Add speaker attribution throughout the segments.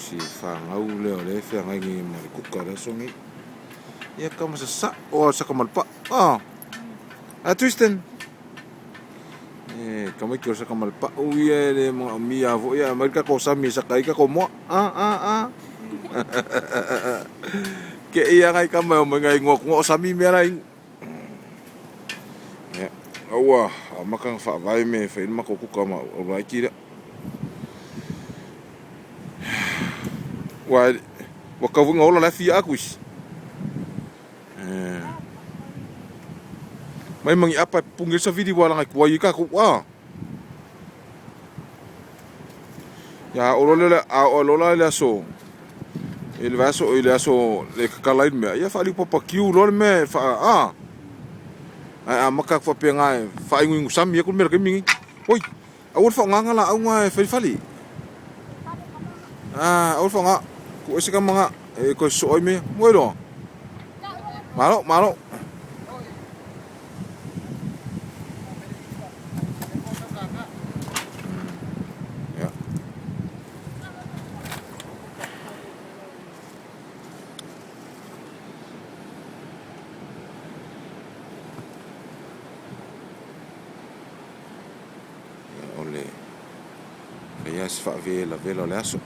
Speaker 1: si fanau lea o lea e feagai nei ma le kuka o le aso nei. Ia ka ma sasa'o lava o le saka ma le pa'u a! A Tristan? E tamaiti o le saka ma le pa'u ia e le manaomia foi ae aumai le tatou sami e saka ai tatou moa. A a a Kei lava nai tama e omai nai inu atu o sami mea la e inu. Ia, ua amata ona faavae mea e fai ai le matou kuka ma au laiti lea. Ua ua tau foi ona ola le afi ia atu isi. Mai ma ni apa e pupuni ai le savili ua laga e tuai ai tatou. A! Ia a oo loa a oo loa la i le aso i le vaiaso i le aso e tatala ai le mea, ia faaliu papakiu loa le mea e faa a! Ae amata atu faapena e faainuinu sami atu le mea i le taimi lenei. Oi! Aua le faaaogaina laau na e fai le fale. Ah, aua le faaaoga. Tuu ese tama na e toe sosoo ai mea. Ua iloa? Malo, malo. Ya. O le fai lava si faavelavela o le aso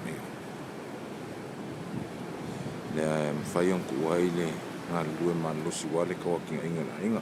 Speaker 1: lea e mafai ona tuua ai le galulue malolosi aua le tauatiaeina o le aiga.